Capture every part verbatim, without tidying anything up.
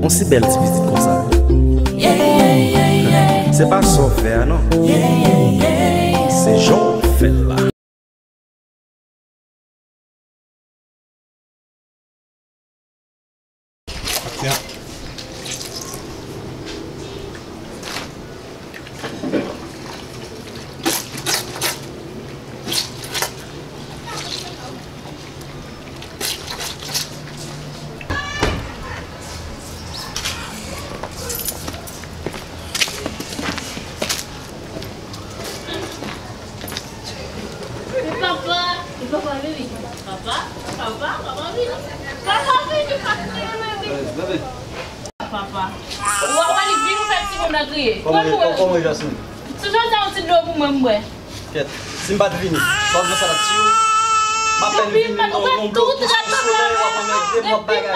Yon si bèl ti pitit konsa. Se pa sa w fè a non. Se jan w fè l la. E papa, e papa vini. Papa, papa, papa vini. Papa vini, papa vini. Papa. Ou wè li vin ou fè timoun nan kriye. Kòman, kòman, Jasmine? Sou jodi a, yon ti dlo pou mwen, m bwè. Kèt, si m pa t vini, w ap wè sa l ap tiye w. M apèn vini, yon, yon dlo pou sou solèy, w ap anmède m, w ap bagay.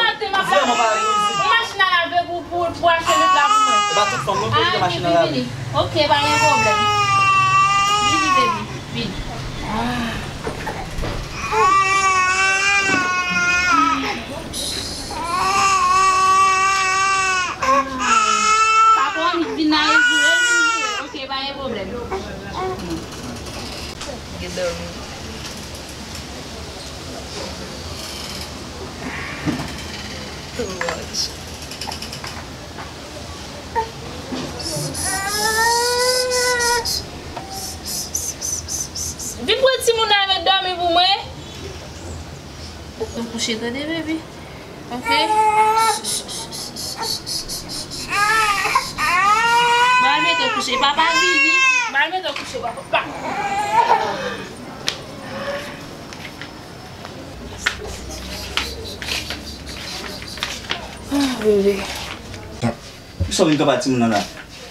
Vrèman pa gen rezon. Yon machin a lave pou, pou, pou achte met la pou mwen. E pa tout fanm non ki gen machin a lave. Ok, pa gen pwoblèm. Vini, baby, vini. Papa w annik vin la, e joure, vin joure. Ok, pa gen pwoblèm. Gen dòmi. Too much. Vin pran timoun nan, met dòmi pou mwen. Ou kouche, tande, baby. Ok? Ba mete w kouche. Papa vini. Ba mete w kouche, papa. Ah, bebe. Kisa w vin kanpe ak timoun nan la?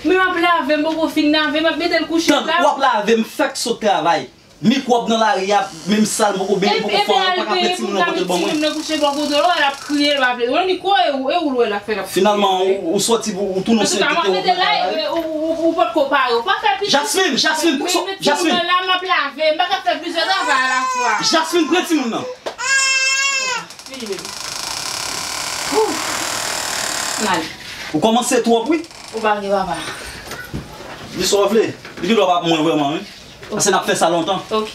Men m ap lave, m poko fin lave, m ap mete l kouche la. Tank w ap lave, m fèk sot travay. Mikwòb nan lari a, menm sal, m poko benyen, poko fè anyen, m pa ka pran timoun nan kote l ban mwen. Timoun nan kouche bò kote l, l ap kriye, l pa vle. Ou ni kwa e ou, e ou l wè l ap fè, l ap kriye. Finalman, ou, ou sòti pou, ou tounen sou tete, ou travay. Antouka, m ap rete la, e, ou, ou, ou, ou potko pare, ou pa fè piti. Jasmine, Jasmine, pran timoun nan la, m ap lave, m pa ka fè plizyè travay alafwa. Jasmine, pran timoun nan. Vini, baby. Ouh. N ale. Ou kòmanse twòp, wi. Ou pa gen papa. Di sa w vle. Li gendwa pa pou mwen vrèman, wi. Paske n ap fè sa lontan. Ok.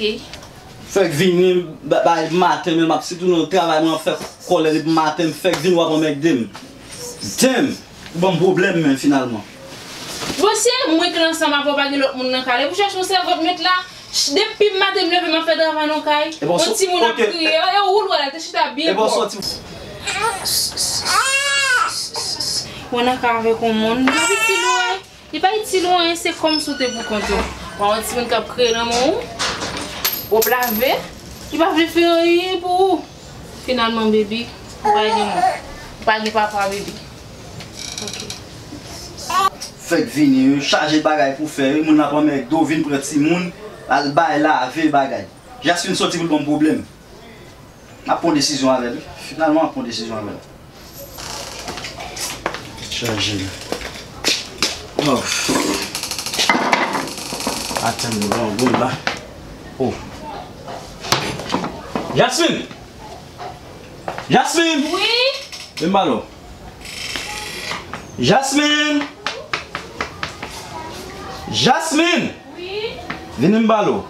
Fèk vini, ba, ba, maten, men m ap sitou nan travay, mwen ap fè kòlè depi maten, m fèk vini, w ap anmègde m. Damn! Ou ban m pwoblèm, men finalman. Bon, si e mwen ki ansanm avè w, pa gen lòt moun nan kay la. Pou chèche yon sèvant met la, depi maten m leve, m ap fè travay nan kay. Yon timoun ap kriye, e ou l wè la, te chita byen pwòp. Ou nan kay avèk yon moun, li pa itil ou anyen. Li pa itil ou anyen, se kòmsi w te pou kont ou. Ou wè yon timoun k ap kriye nan men w, w ap lave, li pa vle fè anyen pou ou. Finalman, baby, ou pa gen moun. Ou pa gen papa, baby. Ok. Fèk vini, wi, chaje bagay pou fè, wi, moun ap anmègde w, vin pran timoun, al bay lave bagay. Jasmine sòti pou l ban m pwoblèm. M ap pran desizyon avè l, wi. Finalman, m ap pran desizyon avè l. Tèt chaje, wi. Oh. Atann, bon, bon, la. Oh. Jasmine! Jasmine! Wi? Vin m pale w. Jasmine! Jasmine! Wi? Vini m pale w.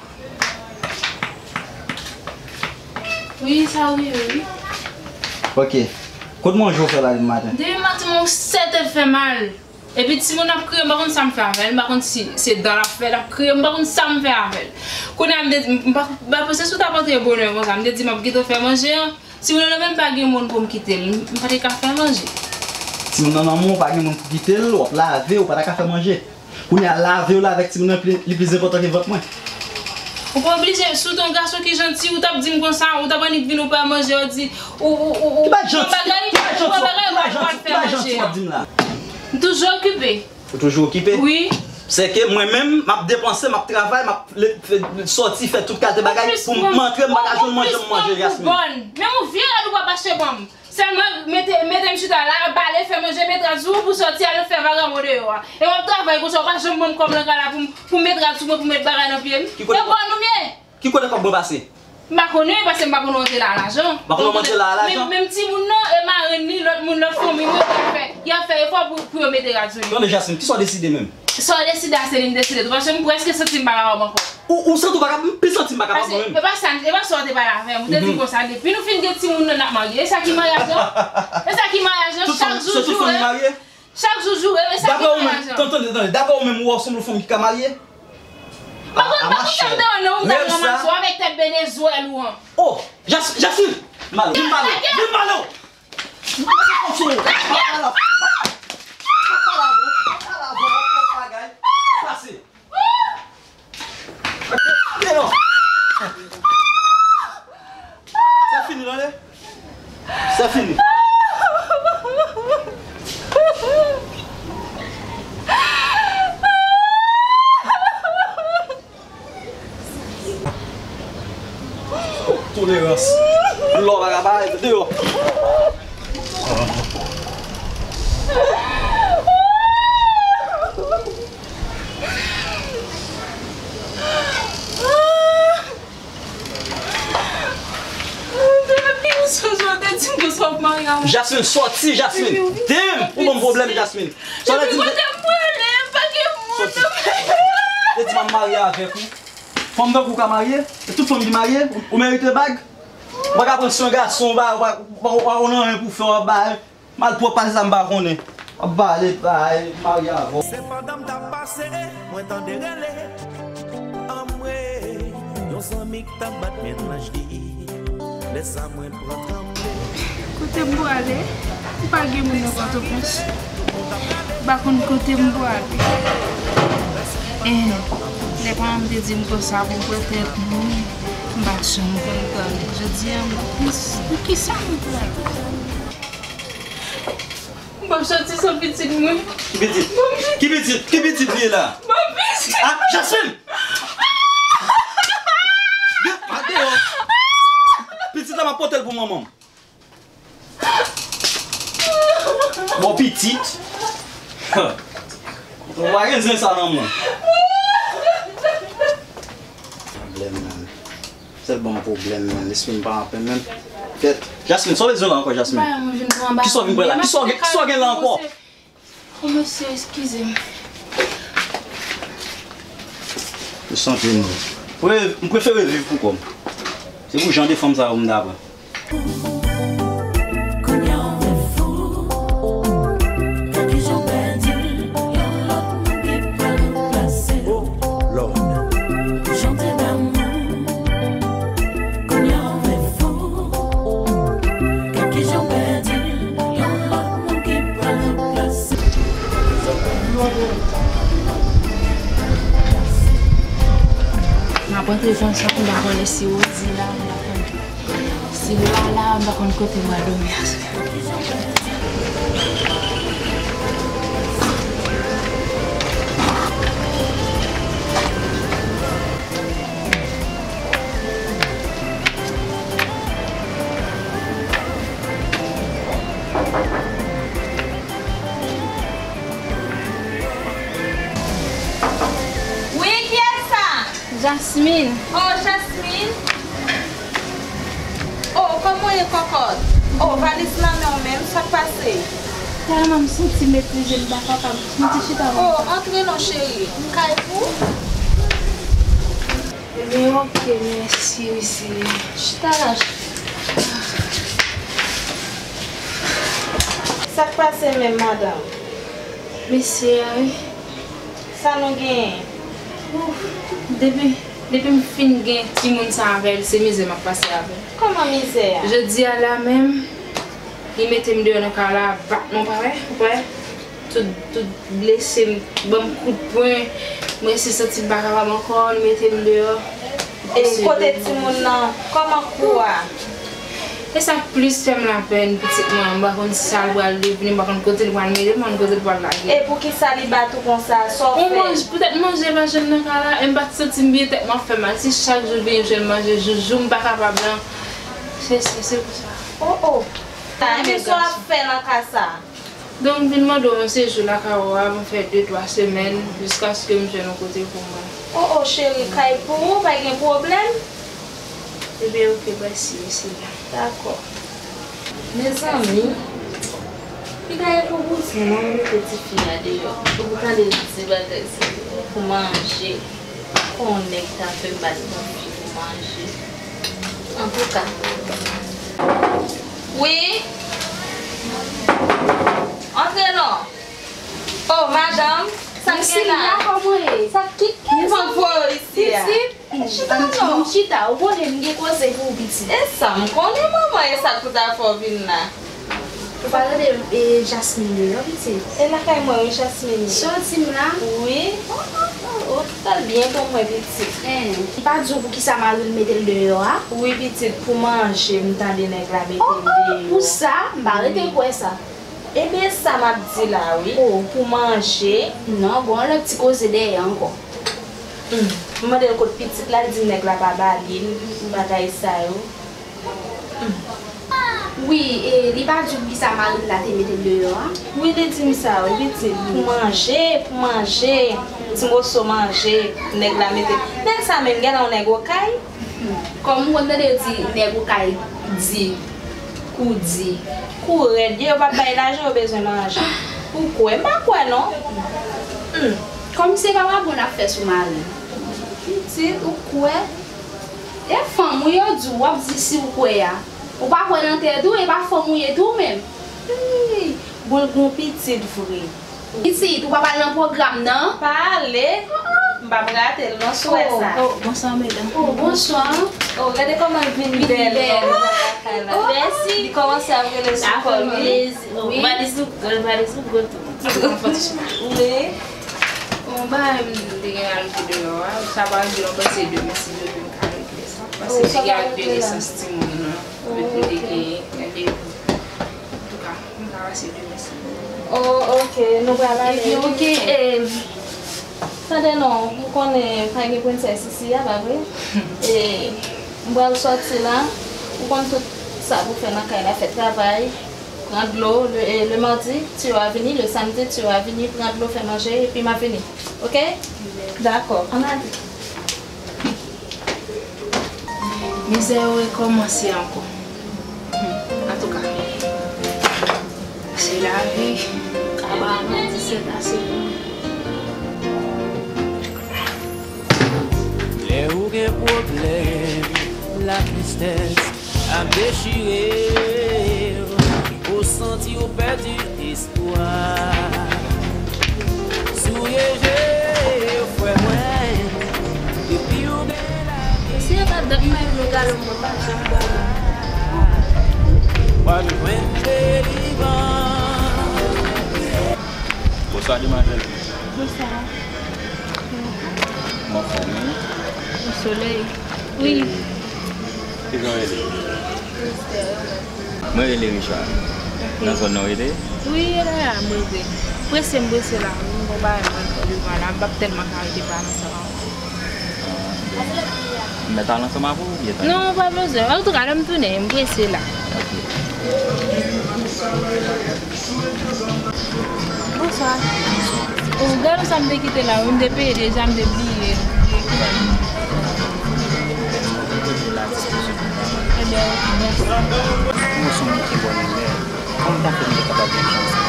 Wi, sa rive, wi. Ok. Kot manje w fè la depi maten? Depi maten, mwen sèt tèt fè mal. Epi timoun ap kriye, m pa konn sa m fè avè l, m pa konn si se dan l ap fè, l ap kriye, m pa konn sa m fè avè l. Kounye a, m te, m pa, m pa panse si w t ap antre bonè konsa, m te di m ap gentan fè manje an. Timoun nan menm pa gen moun pou m kite l, m pa te ka fè manje. Timoun nan nan men w, pa gen moun pou kite l, w ap lave, w pa ta ka fè manje. Kounye a, lave w la avèk timoun nan, pli, li pli enpòtan ke vant mwen. Ou pa oblije, si w te yon gason ki janti, ou t ap di m konsa, ou t ap annik vin ou pa manje, ou di, ou, ou, ou, ou, ki pa janti, ki pa janti, ki pa janti, ki pa janti w ap di m la. M toujou okipe. Ou toujou okipe? Wi. Sèke mwen menm, m ap depanse, m ap travay, m ap le, fè, sòti, fè tout kalite bagay pou m antre, m pa ka jwenn manje m manje, Jasmine. Menm yon vye rad ou p ap achte ban m. Sèlman mete, mete m chita la, bale, fè manje, met rad sou ou pou sòti al fè vagabon deyò a. E w ap travay konsa, ou pa janm ban m kòb nan kay la pou m, pou m met rad sou mwen, pou m met bagay nan pye m. E bòn ou m ye? Ki kote kòb mwen pase? M pa konnen, paske m pa konn rantre la a lajan. M pa konn rantre la a lajan? Menm, menm timoun nan, e marenn li, lòt moun, lòt fanmi mwen, sa l fè. Y ap fè efò pou, pou yo mete rad sou li. Tande, Jasmine, kisa w deside menm? Sa w deside a, se li m deside tou, paske m prèske santi m pa kapab ankò. Ou, ou santi w pa kapab? M pi santi m pa kapab mwen menm. Paske, e pa sa, e pa sa w te pale avè m. Ou te di m konsa, depi nou fin gen timoun nan, n ap marye. E sa ki maryaj lan? E sa ki maryaj lan? Chak jou joure. Chak jou joure, e sa ki maryaj lan? Tande, tande, tande. Daprè ou menm, ou wè w sanble yon fanm ki ka marye? M pa konn, m pa konn sa m te wè non, m t ap ranmase w avèk tèt benezwèl ou an. Oh, Jas-, Jasmine! Mal, vin mal, vin mal. Pase. Deyò. Se fini, tande. Se fini. Tolerans. Lò pa ka parèt deyò. Depi ou sonje w te di m konsa w ap marye avè m. Jasmine, sòti, Jasmine. Damn! Ou ban m pwoblèm, Jasmine. Sa w te di m? Depi kote m prale, m pa gen moun nan. Te di m ap marye avèk ou. Fanm tankou w ka marye? E tout fanm ki marye, ou, ou merite bag? Ou pa ka pran swen gason, ou pa, ou pa, ou pa, ou pa konn anyen pou fè, w ap bay. Malpwòp pase sa m pa konnen. W ap pale, bay, marye avè w. Se pandan m t ap pase, mwen tande rele. Anmwe, yon zanmi k t ap bat mennaj li. Lè sa mwen pran tranble. Kote m prale? M pa gen moun nan Pòtoprens. M pa konn kote m prale. Eh, lè paran m te di m konsa pou m pran tèt mwen, m pa janm konn konnen. Jodi a, m pa konn pou kisa m prale. M ap sòti san pitit mwen. Ki pitit? Ki pitit? Ki pitit li ye la? M ap pitit. Ah, Jasmine! Vin, pa deyò. Pitit la, m ap pote l pou manman m. Bon, pitit. Ou pa gen zen sa nan mwen. Pwoblèm, man. Sèl ban m pwoblèm, man. Lespri m pa anpè, man. Kèt. Jasmine, sa w bezwen la ankò, Jasmine? Kisa w vin pran la? Kisa w gen, kisa w gen la ankò? O mesye, eskize m. Ou santi m. Pre-, m prefere viv pou kò m. Se pou jan de fanm sa yo m ta pran. Kounye a w vin fou. Gad kijan w pèdi l, yon lòt moun ki pral ranplase l. Jan w te damou. Kounye a w vin fou. Gad kijan w pèdi l, yon lòt moun ki pral ranplase l. M ap antre konsa, m pa konnen si Rosie la, m pa konnen. Si l pa la, m pa konn kote m pral dòmi aswè. Wi, kiyès sa? Jasmine. Oh, Jasmine. Oh, kòman w ye, kòkòt? Oh, valiz nan men w menm, sa k pase? Tèlman m santi meprize, m pa kapab. M di chita. Oh, antre non, cheri. Kay pou? Ebyen, oke, mèsi, mesye. Chita la. Sa k pase menm, madanm? Mesye a, wi. Sa nou genyen? Ouf, depi, depi m fin gen timoun sa avè l, se mizè m ap pase avè l. Kòman mizè a? Jodi a la menm, li mete m deyò nan kay la, bat mwen, pa wè, ou pa wè? Tout, tout blese m, ban m kout pwen, mwen se santi m pa kapab ankò, li mete m deyò. E kote timoun nan? Kòman kou a? E sa k plis fè m lapèn, pitit mwen an, m pa konn sa l pral devni, m pa konn kote l pral mete m, m pa konn kote l pral lage m. E poukisa li bat ou konsa? Sa w fè? Manje, poutèt manje pa jwenn nan kay la, e m pa t santi m byen, tèt mwen ap fè mal. Si chak jou l vin jwenn manje, jou, jou m pa kapab lan, se, se, se pou sa. Oh, oh. Sa, ebyen, sa w ap fè nan ka sa? Donk, m vin mande w yon sejou lakay ou a, m fè de, twa semèn, jiskaske m jwenn yon kote pou mwen. Oh, oh, cheri, kay pou ou, pa gen pwoblèm. Ebyen, oke, mèsi, mesye. Dakò. Mezanmi, Li pa gen pou bouzen non, mete tifi a deyò. Ou pou tande l di bagay sa pou manje. Kon nèg ta fè m bat yon fi pou manje. Antouka. Wi. Antre non. Oh, madanm, sa k gen la? Lucia, kòman w ye? Sa ki, ki m voye w isi a? Pitit? Chita non. Chita, ou konnen m gen koze pou ou, pitit. E sa m konnen, manman, e sa k pou ta fè w vin la? Ou pa rele m, e, Jasmine non, pitit? E lakay mwen, wi, Jasmine. Sòti m la? Wi. Oh, oh, oh, oh, ou t al byen pou mwen, pitit. Hein, li pa di w poukisa mari l mete l deyò a? Wi, pitit, pou manje, m tande nèg la mete l deyò. Oh, oh, pou sa? M pa rete kwè sa. Ebyen, sa m ap di la, wi. Oh. Pou manje. Non, gon lòt ti koze dèyè ankò. Hmm. M mande l kot pitit la, l di m nèg la pa ba li l, bagay sa yo. Hmm. Wi, e li pa di w poukisa mari l la te mete l deyò a? Wi, li di m sa, wi, pitit. Pou manje, pou manje, ti moso manje, nèg la mete. Nèg sa menm, gen yon nèg okay? Kòm ou konn tande yo di, nèg okay di, kou di. Kou rèd ye, yo p ap bay lajan, yo bezwen manje. Ou kwè? M pa kwè non. Hmm. Kòm se pa pa bon n ap fè sou mari. Pitit, ou kwè? E fanm ou yo di w, w ap di si w kwè a. Ou pa kwè nan tèt ou, e pa fanm ou ye tou menm. Hii, bon, l gon pitit vre. Pitit, ou p ap al nan pwogram nan? Pa ale. M p ap rate l non, swè sa. Oh, oh, bonswa, medam. Oh, bonswa. Oh, gade kòman l vin bèl non, nan lakay la. Mèsi. Li kòmanse ap rele sou kò l, wi. Wi. Valiz ou, valiz ou gwo tou. Wi. Bon, bagay m te gen ajoute deyò a, sa pa rive non, m panse demen si Dye vle m ka regle sa. Paske m te gen ak de nesans timoun nan, mwen te gen randevou. Antouka, m ka pase demen si Dye vle. Oh, ok, nou pral ale. Ebyen, ok. E, tande non, ou konnen pa gen prensès isi a, pa vre? E, m pral sòti la, ou konn tout sa pou fè nan kay la, fè travay, pran dlo, le, e, le mardi, Tio a vini, le samedi, Tio a vini, pran dlo, fè manje, epi m a vini. Ok? Dakò, ann ale. Mizè yo rekòmanse ankò. Hmm, antouka, se lavi. Kaba a mwen di se ase pou mwen. Lè ou gen pwoblèm, latristès ap dechire w, ou santi ou pèdi espwa. Souye je w, frè mwen, depi ou gen lavi. Si yo ta dat mwen vle galo mwen pa jwenn galo. W ap jwenn delivrans. Bonswa, demwazèl. Bonswa. Mwen anfòm, wi. Yon solèy. Wi. Kijan w rele? Mwen rele Richard. Ok. Nan zòn nan w rete? Wi, e la a m rete. Prese m prese la, wi. M gon bagay mwen fè devan la, m p ap tèlman ka rete pale ansanm avè w. Ah, m mèt al ansanm avè w oubyen tande? Non, pa bezwen. Antouka, lè m tounen, m prese la. Ok. Bonswa. O, gade sa m te kite la, wi, m te peye deja, m te bliye. Mete l a dispozisyon pou mwen. Ebyen, ok, mèsi. Mwen se yon moun ki bòn imè. Kòman w ta fè m te kapab jwenn chans sa a?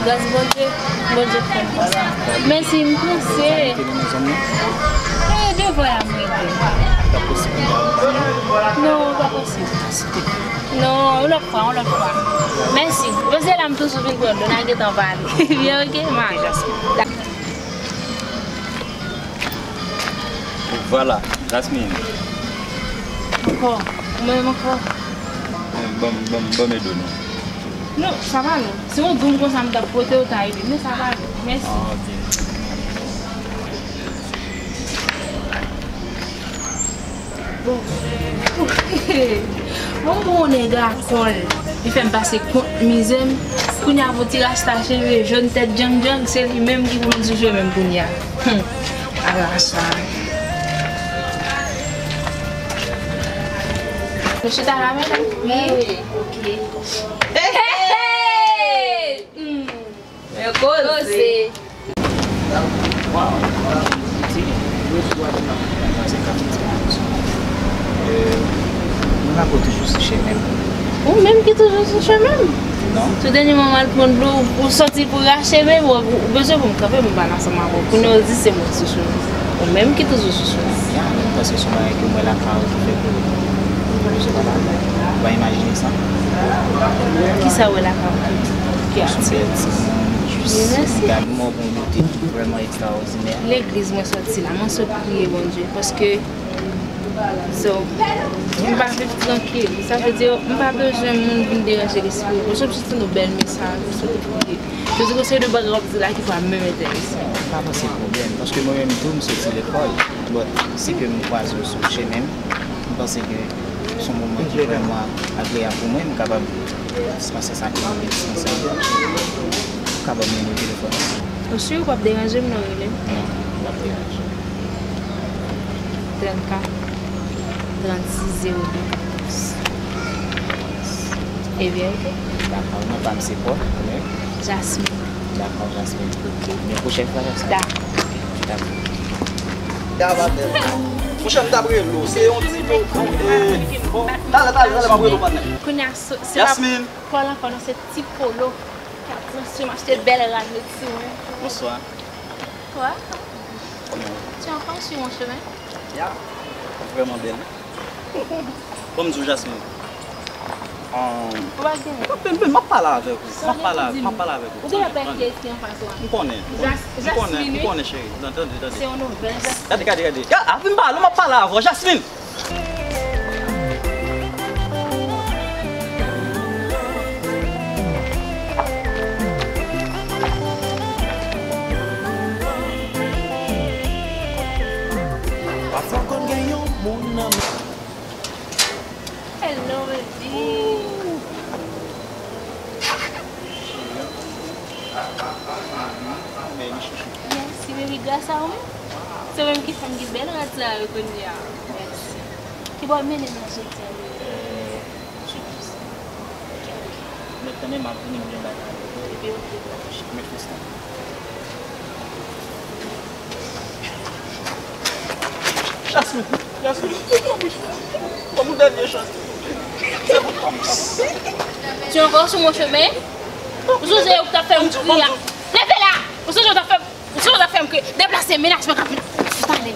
Gras Bondye, Bondye fè m konsa. Mèsi, m prese. Sa rete nan zòn nan? E, devwa a m rete. Li pa posib pou m ta vizite? Non, li pa posib. Non, yon lòt fwa, yon lòt fwa. Mèsi. Poze la, m toujou vin pran dlo, n a gentan pale. Byen, ok, m ale. Vwala, Jasmine. Ankò, ou menm ankò? Ban m, ban m, ban m ede w non. Non, sa pa lou. Si w di m konsa, m t ap pote w ta ede, men sa pa lou. Mèsi. Ah, ok. Bon. Bon, bon, nèg a kòl. Li fè m pase kont mizè m. Kounye a, pou ti rasta cheve jòn, tèt djang djang, se li menm ki pou m di jwe menm kounye a. Hum. Ala sa. Nou chita la, medam? Wi. Ok. Hey! Hmm. Men koze. Koze. Waw. Ti, yo sou a di nan pase kat ti. Euh, mwen la ko toujou sou chemen m. Ou menm ki toujou sou chemen m? Non. Sou dènye moman, l pran dlo, ou, ou sòti pou rache, men ou, ou bezwen pou m kanpe, m pale ansanm avè w. Kounye a, ou di se mwen ki sou chouman. Ou menm ki toujou sou chouman. Ya, men m panse se yon bagay ke m wè lakay ou ki fè ke m bezwen pale avè w. Ou pa imajine sa? Kisa w wè lakay mwen ki atire w? Yon bèl timoun, jis gade mò gon bote ki vrèman ekstraòdinè. Legliz mwen sòti la, mwen sot priye Bondye, paske So, m pa viv trankil. Sa vle di, m pa bezwen moun vin deranje lespri m. Mwen sot soti nou bèl mesaj, mwen sot priye. Yo di gon seri de bagay w ap di la ki pa menm enterese m. M pa panse pwoblèm, paske mwen menm tou, m soti lekòl. But, si ke m kwaze w sou chemen m, m panse ke se yon moman ki vrèman agreyab pou mwen, m kapab dispanse sa ke mwen gen dispanse avè w. M kapab mennen w telefòn. Ou si ou p ap deranje m lè w rele m? Non, m p ap deranje w. Trannkat, trannsis, zewo de, katòz. Ebyen, oke. Dakò, non pa m se Paul, men Jasmine. Dakò, Jasmine. Oke. Men pwochèn fwa, Jasmine. Dakò. Dakò. Monchè, m t ap rele w. Se yon ti po, eh, bon, talè, talè, talè, m ap rele w, patnè. Kounye a, se, se pa Jasmine. Paul ankò, non, se Ti Polo. K ap transfè m achte bèl rad met sou mwen. Bonswa. Quoi? Tu es encore sur mon chemin? Ya. Vrèman bèl. Bon, m di w, Jasmine. Ou pa gen. M ap, m ap pale avèk ou. M ap pale, m ap pale avèk ou. Ou gen lòt bagay ki ekri anfas ou a. M konnen, m konnen. M konnen, m konnen, cheri. Tande, tande. Se yon nouvèl Jasmine. Gade, gade, gade. Gade, avan m pale, m ap pale avè w, Jasmine. Pafwa konn gen yon moun nan men. Hello, baby. Mèsi, baby, gras a ou menm. Se ou menm ki fè m gen bèl rad sa yo kounye a. Mèsi. Ki bò w mennen m nan jodi a, baby? Mèt tande, m ap vini, m gen bagay. Ebyen, oke. Mèt fè sa. Jasmine, Jasmine, ban m yon dènye chans. Tu es encore sur mon chemin? Ou sonje ou t ap fè m kriye a? Leve la! Ou sonje ou t ap fè m, ou sonje ou t ap fè m kriye? Deplase, mennaj mwen k ap vin. Ale!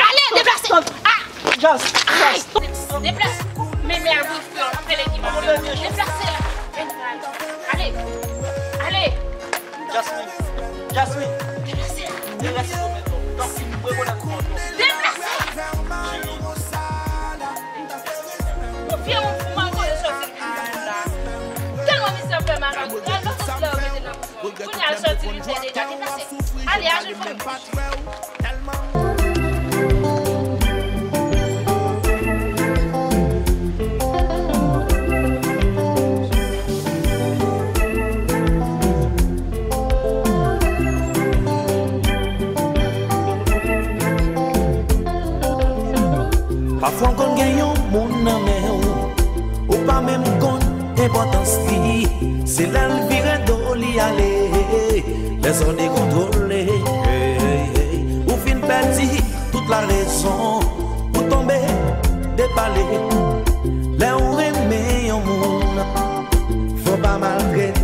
Ale, deplase! Ah! Jas, Jas. Deplase. Men, men, al bouy frè w, l ap fè legim avè w. Deplase la. Ale. Ale. Jasmine. Jasmine. Deplase. Deplase. Tanpri, rekonèt kò w. Deplase. Yon vye moun fou mal konnen sòti l vin nan moun la. Tèlman mizè fè mal, al lòt kote la yo mete l nan prizon. Kounye a l sòti l vin fè dega. Deplase. Ale, al jwenn fanmi w. Pafwa w konn gen yon moun nan men w, ou pa menm konn enpòtans li. Se lè l vire do li ale, lè sa w dekontwole. Ou fin pèdi tout larezon, ou tonbe depale. Lè w renmen yon moun, fò w pa maltrete